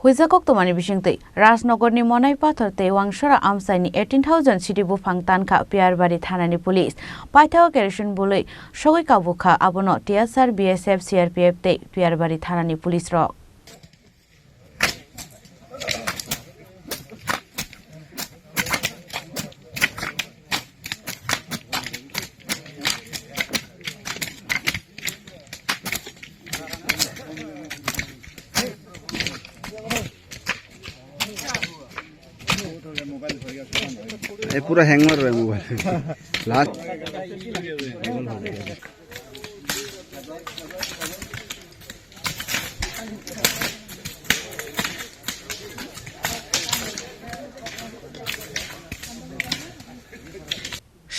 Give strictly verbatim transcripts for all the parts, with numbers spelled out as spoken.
Huijak koktwmani bisingtwi Rajnogorni Monai Pathor tei Wangsora amchaini eighteen thousand sidi buphang tankha Piyarbari thanani police. Paithago kerosene bului sogwi kabukha abono T S R, B S F, C R P F tei Piyarbari thanani police rok. ये पूरा हैंग मार रहा है mobile. Last.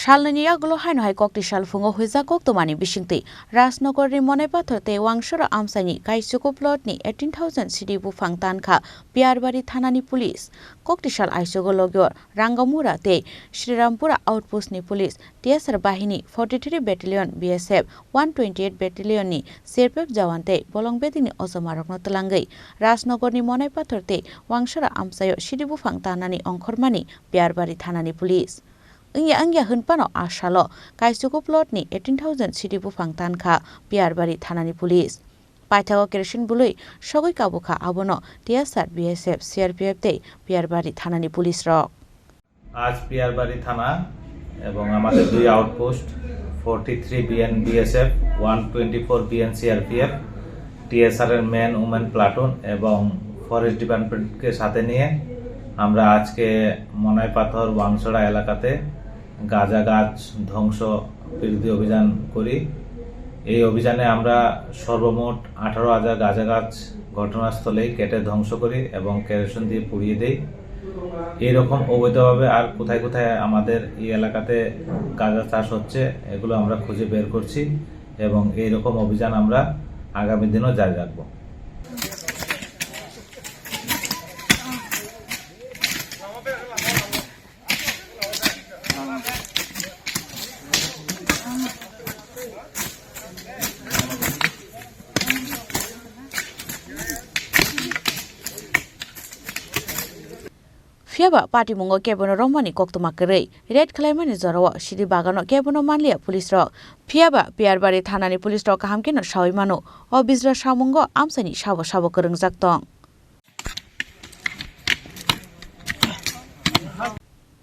Salnwini yagulo haino hai kokti salphungo huijak koktwmani bisingtwi Rajnogorni Monai Pathor tei Wangsora amchaini Kaisuku plotni eighteen thousand sidi buphang tankha Piyarbari thanani police. Kokti sal aichugo logio Rangamura tei Srirampura outpostni police, T S R bahini forty three battalion, B S F one twenty eight battalionni C R P F jawan tei bolong bedini ojomarokno twlangwi Rajnogorni Monai Pathor tei Wangsora amchaio sidi buphang tanani ongkhormani Piyarbari thanani police. Wngya wngya hwnphano a salo Kaisuku plotni eighteen thousand sidi buphang tankha Piyarbari thanani police. Paithago kerosene bului sogwi kabukha abono T S R, B S F, C R P F tei Piyarbari thanani police rok. আজ পিয়ারবাড়ি থানা এবং আমাদের দুই outpost forty three BN BSF, one twenty four BN CRPF, TSR এর men women platoon এবং forest ডিপার্টমেন্টকে সাথে নিয়ে আমরা আজকে মনাই পাথর ওয়াংছড়া এলাকাতে গাঁজা গাছ ধ্বংস বিরোধী অভিযান করি। এই অভিযানে আমরা সর্বমোট আঠারো হাজার গাঁজা গাছ ঘটনাস্থলেই কেটে ধ্বংস করি এবং কেরোসিন দিয়ে পুড়িয়ে দেই। এইরকম অবৈধভাবে আর কোথায় কোথায় আমাদের এই এলাকাতে গাঁজা চাষ হচ্ছে, এগুলো আমরা খুঁজে বের করছি এবং এইরকম অভিযান আমরা আগামী দিনও জারি রাখবো। Phiyaba patimungo kebono romani koktwma kwrwi, raid khlaimani jorao sidi bagano kebono manliya police rok. Phiyaba Piyarbari thanani police rok kaham kheno sawi mano, o bijra samungo amchaini sabo sabo kwrwngjak tong.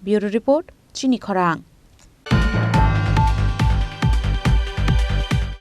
Bureau Report, Chini Khorang.